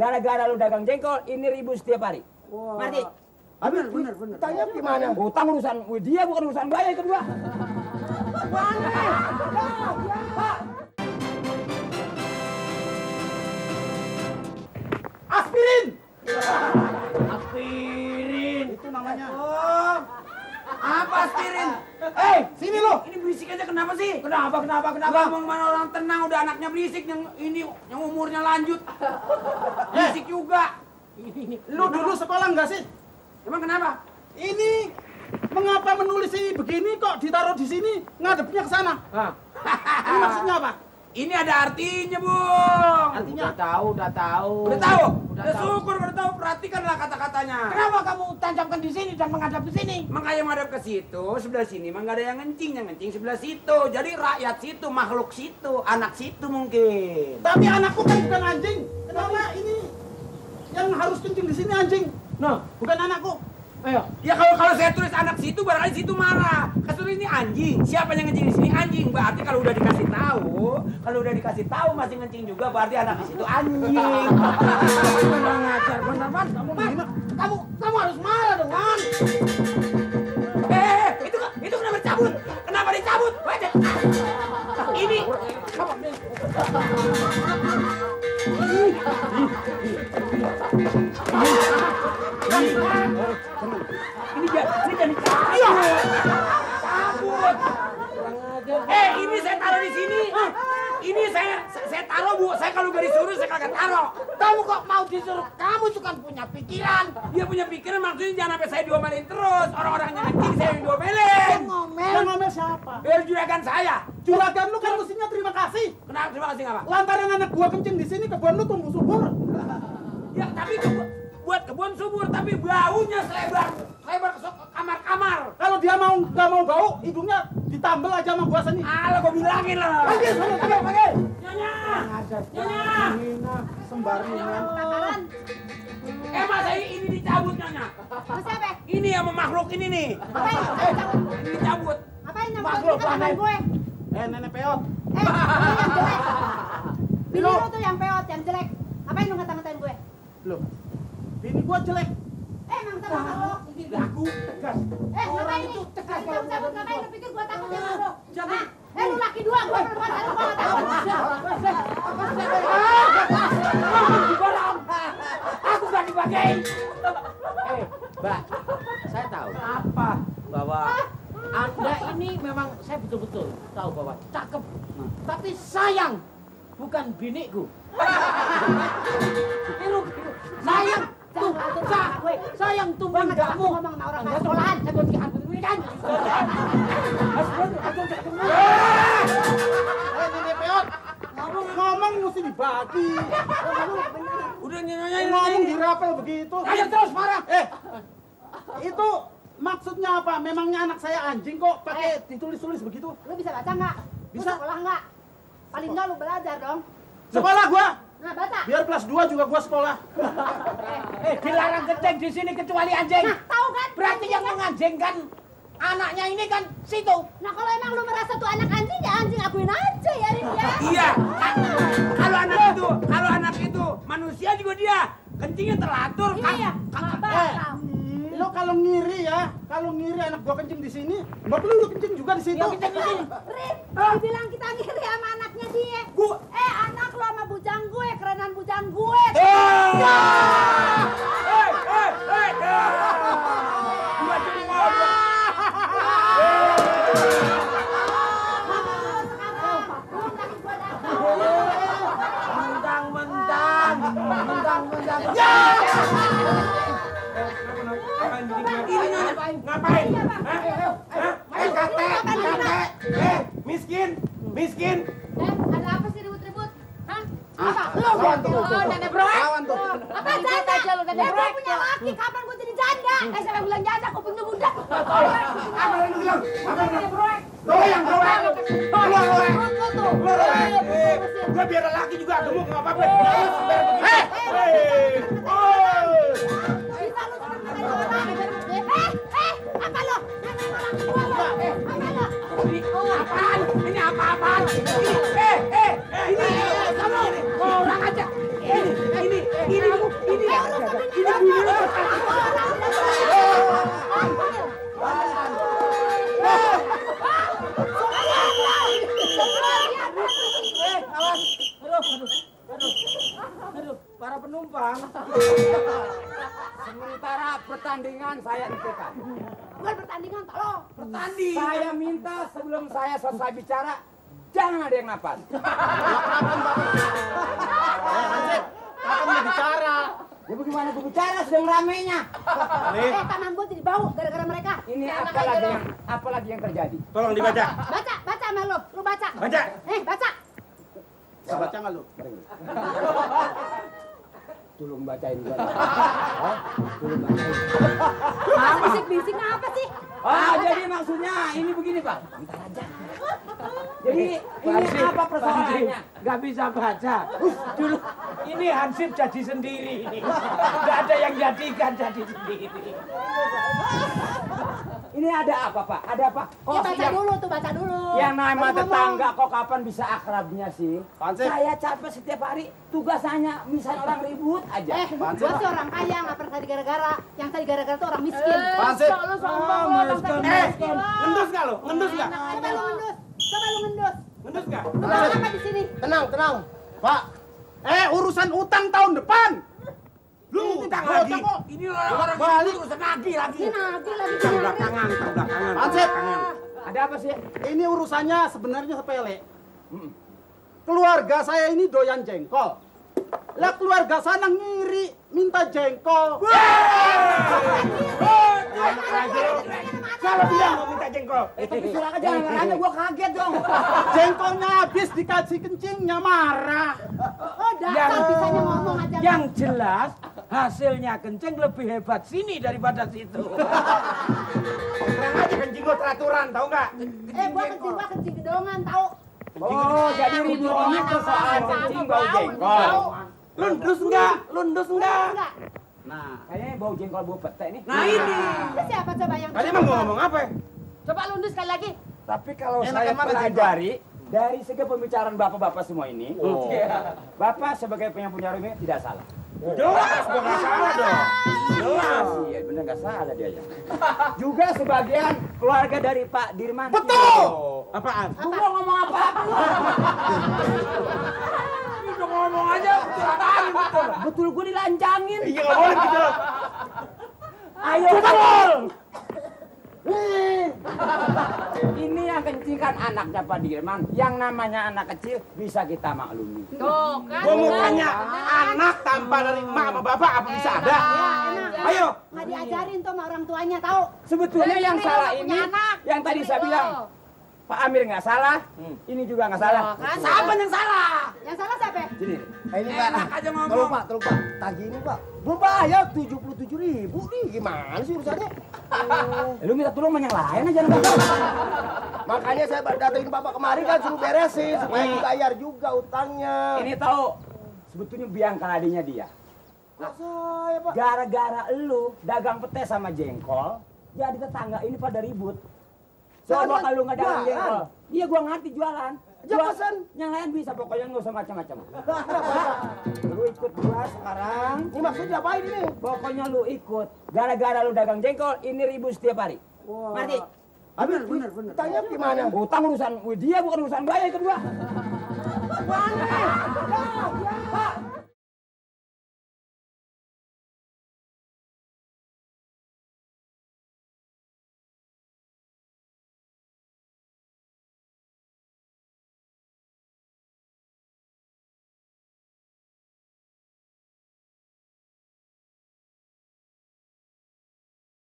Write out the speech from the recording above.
gara-gara lu dagang jengkol, ini ribut setiap hari. Ngerti? Bener. Tanya gimana? Utang urusan dia, bukan urusan gua yang kedua. Aspirin. Aspirin. Itu namanya. Oh. Apa aspirin? Sini lo. Ini berisik aja kenapa sih? Kenapa? Ngomong mana orang tenang, udah anaknya berisik, yang umurnya lanjut. Berisik juga. Lu dulu sekolah nggak sih? Emang kenapa? Ini mengapa menulis ini begini kok ditaruh di sini ngadepnya ke sana? Ini maksudnya apa? Ini ada artinya, Bung. Artinya? Udah tahu. Udah syukur, udah tahu. Perhatikanlah kata-katanya. Kenapa kamu tancapkan di sini dan menghadap ke sini? Makanya menghadap ke situ, sebelah sini mah nggak ada yang ngencing sebelah situ. Jadi rakyat situ, makhluk situ, anak situ mungkin. Tapi anakku kan bukan anjing. Kenapa ini yang harus kencing di sini anjing? Nah, Bukan anakku. ayo. Ya kalau saya tulis anak situ, barangkali situ marah. Kasih ini anjing. Siapa yang ngencing di sini anjing? Berarti kalau udah dikasih tahu masih ngencing juga, berarti anak di situ anjing. Kurang ajar, bener Man. Kamu harus marah dong, Man. Itu kenapa dicabut? Kenapa dicabut? Wajah. Ini jadi cabut. Ini saya taruh di sini. Ini saya taruh, Bu. Saya kalau gak disuruh saya kagak taruh. Kamu kok mau disuruh? Kamu juga kan punya pikiran. Dia punya pikiran, maksudnya jangan sampai saya diomelin terus. Orang-orangnya ngencing saya yang diomelin. Yang ngomel siapa? Juragan saya. Juragan lu kan mestinya terima kasih. Kenapa terima kasih apa? Lantaran anak gua kencing di sini kebun lu tumbuh subur. Ya tapi buat kebun subur, tapi baunya selebar ke kamar-kamar. Kalau dia nggak mau bau, hidungnya ditambel aja sama gua sini. Alah, gua bilangin lah. Panggil. Nyonya. Sembaringan. Masa ini dicabut, Nyonya? Siapa? Ini yang makhluk ini nih. Ini dicabut. Ngapain nyambut Makhluk ke tangan aneh. gue? Nenek peot. Ini yang jelek. Bini lu tuh yang peot, yang jelek. Ngapain lu ngata-ngatain gue? Loh, bini gua jelek. Emang sama lu? Lagu. Ngapain nih? Cabut-cabut ngapain? Lu pikir gue takut sama lu? Lu laki dua, gue perempuan satu, gue gak takut. Aku gak dipakai. Mbak, saya tahu Apa? bahwa Anda ini memang saya betul-betul tahu bahwa cakep. Tapi sayang, bukan biniku. Sayang, sayang tuh enggakmu. Ngomong sama orang gak sekolahan. Saya buat ini kan. Nenek peot. Ngomong mesti dibagi. Udah Nyonya Ngomong dirapel begitu. Ayo terus marah. Itu maksudnya apa? Memangnya anak saya anjing kok pakai ditulis-tulis begitu? Lu bisa baca nggak? Lu Bisa. sekolah nggak? Paling nggak lu belajar dong. Sekolah gua. Nah, baca. Biar kelas 2 juga gua sekolah. Dilarang kencing di sini kecuali anjing. Nah, tahu kan? Berarti yang menganjingkan anaknya ini kan situ. Nah, kalau emang lu merasa tuh anak anjing, ya anjing akuin aja ya, Rin ya. Iya. Kalau anak itu manusia juga dia. Kencingnya teratur. Iya, nggak bakal. Lo kalau ngiri anak gua kencing di sini, nggak perlu lu kencing juga di situ. Rin, dibilang kita ngiri sama anaknya dia. Anak lu sama bujang gue, kerenan bujang gue. Ini ngapain? Miskin. Ada apa sih ribut-ribut? Hah? Apa? Lawan tuh. Nenek bro. Lawan tuh. Apa janda? Gue punya laki, kapan gue jadi janda? Siapa yang bilang janda? Kuping lu budak. Apa yang bilang? Doyang. Gua biar laki juga gemuk nggak apa-apa. Bisa lu senang ngatain orang. Apa lo? Ngatain orang tua lo. Apa lo? Apaan? Ini apa-apaan? Ini orang aja. Ini para penumpang. Sementara pertandingan saya hentikan. Bukan pertandingan, tolong. Bertanding. Saya minta sebelum saya selesai bicara, jangan ada yang napas. Kapan mau bicara? Ya bagaimana gue bicara sedang ramenya. Tangan gue jadi bau gara-gara mereka. Ini Enak aja lo. apalagi yang terjadi. Tolong dibaca. Baca sama lo baca. Baca. Baca. Bisa baca nggak lu? Tolong bacain gua. Hah? Tolong bacain. Bisik-bisik apa sih? Jadi maksudnya ini begini Pak. Bentar aja. Jadi ini apa persoalannya? Gak bisa baca. Dulu ini Hansip jadi sendiri ini. Gak ada yang jadikan jadi sendiri. Ini ada apa Pak? Ada apa? Ya baca dulu tuh, baca dulu. Yang nama Baru ngomong. tetangga kok kapan bisa akrabnya sih? Hansip. Saya capek setiap hari tugas hanya misalnya orang ribut aja. Gua sih orang kaya, nggak pernah tadi gara-gara. Yang tadi gara-gara tuh orang miskin. Hansip. Lu sombong lu, bang tadi miskin. Ngendus gak lo? Ngendus gak? Coba lu ngendus. Coba lu ngendus. Ngendus gak? Lu mau apa di sini? Tenang, tenang. Pak. Urusan utang tahun depan. Lu utang Gua lagi. kok. Ini orang Balik. urusan lagi. Ini nagih lagi Tang nyari. belakangan, tang belakangan. Hansip. Ada apa sih? Ini urusannya sebenarnya sepele. Keluarga saya ini doyan jengkol. Lah keluarga sana ngiri minta jengkol. Siapa bilang mau minta jengkol? Tapi silakan jangan nanya, gua kaget dong. Jengkolnya habis dikasih kencingnya marah. Oh, dasar bisanya ngomong aja. Yang jelas hasilnya kencing lebih hebat sini daripada situ. Terang aja kencing lo teraturan, tahu nggak? Gua kencing gedongan, tahu? Oh, jadi ribut ini persoalan kencing bau jengkol. Lundus enggak? Lundus enggak? Enggak. Nah, Kayaknya bau jengkol bau pete nih. Nah ini. Itu siapa coba yang Tadi emang mau ngomong apa? Coba lu nundus sekali lagi. Tapi kalau Enak saya yang mana, pelajari dari segi pembicaraan bapak-bapak semua ini, bapak sebagai yang punya rumah tidak salah. Jelas, gua nggak salah dong. Jelas. Iya benar nggak salah dia ya. Juga sebagian keluarga dari Pak Dirman. betul. Apaan? Gua ngomong apa-apa lu. Udah ngomong aja, betul apaan betul? Betul gua dilancangin. Iya nggak boleh gitu. Ayo betul. Ini yang kencingkan anaknya Pak Dirman. Yang namanya anak kecil bisa kita maklumi. Tuh, kan. Gua mau tanya, anak tanpa dari emak sama bapak apa bisa ada? Ayo. Nggak diajarin tuh sama orang tuanya, tahu? Sebetulnya yang Ini salah udah ini, punya anak. yang tadi saya Ini bilang, lo. Pak Amir nggak salah, ini juga nggak salah. Kan? Siapa yang salah? Yang salah siapa? Sini. Ini Enak Pak, aja ngomong. tolong Pak, tagih ini Pak. Belum bayar 77.000 nih, gimana sih urusannya? Lu minta tolong sama yang lain aja nggak tahu. Makanya saya datengin Bapak kemarin kan suruh beresin supaya dibayar juga utangnya. Ini tahu, sebetulnya biang keladinya dia. Kok saya Pak? Gara-gara lu dagang pete sama jengkol, jadi tetangga ini pada ribut. Coba Jualan? kalau nggak dagang Jualan? jengkol, iya gua ngerti jualan. Jangan pesan. Yang lain bisa, pokoknya nggak usah macam-macam. Lu ikut gua sekarang. Ini maksudnya apain ini? Pokoknya lu ikut. Gara-gara lu dagang jengkol, ini ribut setiap hari. Ngerti? Habis utangnya gimana? Utang urusan dia, bukan urusan gua, ya ikut gua. Pak.